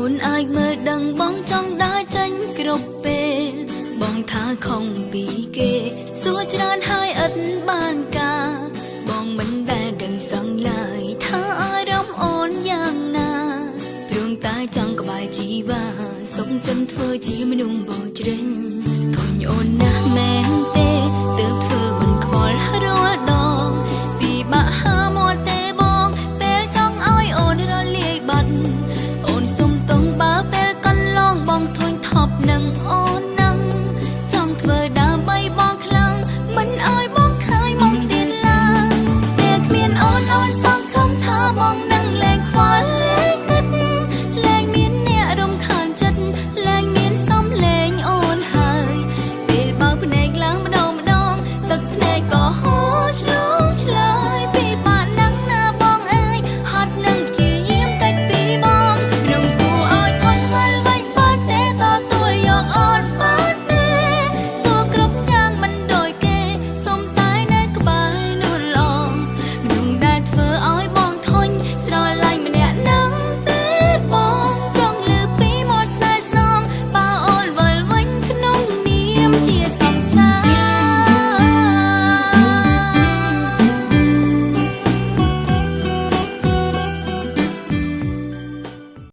អូនអាចមើលដឹងបងចង់ដើរចេញគ្រប់ពេលបងថាខំពីគេសួរច្រើនហើយឥតបានការបងមិនដែលដឹងសងឡើយថាអារម្មណ៍អូនយ៉ាងណាព្រោះតែចង់ក្បែរជីវ៉ាសុំចិនធ្វើជាមនុស្សបងជ្រិញធុញអូនណាស់មែនទេទើបធ្វើមិនខ្វល់រាល់ដងពីបាក់ហាមាត់ទេបងពេលចង់ឲ្យអូនរលាយបាត់អូនសុំ